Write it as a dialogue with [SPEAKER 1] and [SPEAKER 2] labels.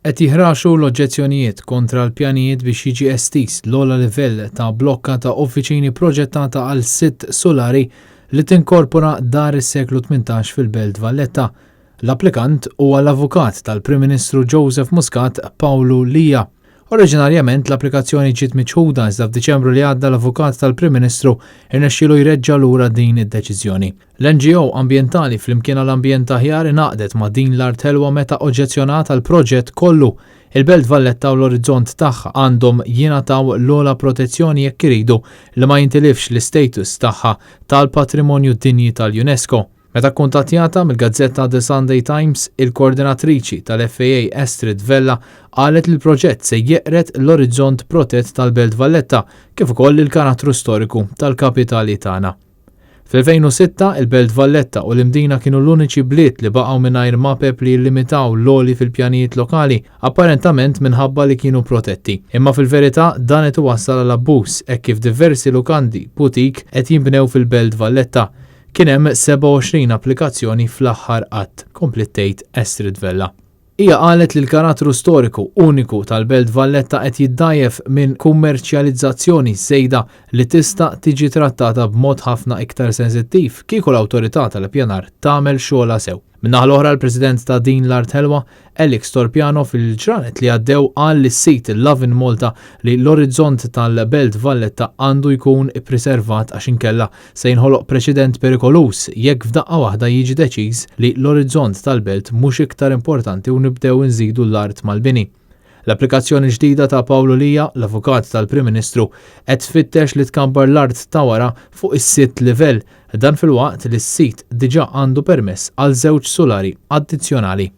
[SPEAKER 1] Qed jiħraxu l-oġġezzjonijiet kontra l-pjanijiet biex jiġi estiż l-ogħla livell ta' blokka ta' uffiċini proġettata għal sitt sulari li tinkorpora dar is-seklu 18 fil-Belt Valletta. L-applikant huwa l-avukat tal-Prim Ministru Joseph Muscat Pawlu Lia. Oriġinarjament l-applikazzjoni ġiet miċħuda iżda f'Diċembru li għadda l-avukat tal-Prim Ministru rnexxielu jreġġa' lura din id-deċiżjoni. L-NGO ambjentali Flimkien għal Ambjent Aħjar ingħaqdet ma' Din l-Art Ħelwa meta oġġezzjonat għall-proġett kollu. Il-Belt Valletta u l-orizzont tagħha għandhom jingħataw l-ogħla protezzjoni jekk iridu li ma jintilifx l-istatus tagħha tal-Patrimonju Dinji tal-UNESCO. Meta kkuntattjata mill-gazzetta The Sunday Times, il-koordinatriċi tal-FAA Astrid Vella qalet li l-proġett se jeqred l-orizzont protett tal-Belt Valletta kif ukoll il-karattru storiku tal-kapitali tagħna. Fl-2006, il-Belt Valletta u l-Imdina kienu l-uniċi bliet li baqgħu mingħajr mapep li jillimitaw l-għoli fil-pjanijiet lokali, apparentament minħabba li kienu protetti. Imma fil-verità dan qed iwassal għal abbuż hekk kif diversi lukandi boutique qed jinbnew fil-Belt Valletta. Kien hemm 27 applikazzjoni fl-aħħar għadd, kompliet tgħid Astrid Vella. Hija qalet li l-karattru storiku uniku tal-Belt Valletta qed jiddgħajjef minn kummerċjalizzazzjoni żejda li tista' tiġi trattata b'mod ħafna iktar sensittiv kieku l-Awtorità tal-Ippjanar tagħmel xogħolha sew. Min-naħa l-oħra l-President ta' Din l-Art Ħelwa, Alex Torpiano fil-ġranet li għaddew qal lis-sit Lovin Malta li l-orizzont tal-Belt Valletta għandu jkun ippriservat għax inkella se jinħoloq preċedent perikoluż jekk f'daqqa waħda jiġi deċiż li l-orizzont tal-belt mhux iktar importanti u nibdew inżidu l-art mal-bini. L-applikazzjoni ġdida ta' Pawlu Lia, l-avukat tal-Prim Ministru, qed tfittex li tkabbar l-art ta' wara fuq is-sitt livell, dan filwaqt li s-sit diġà għandu permess għal żewġ sulari addizzjonali.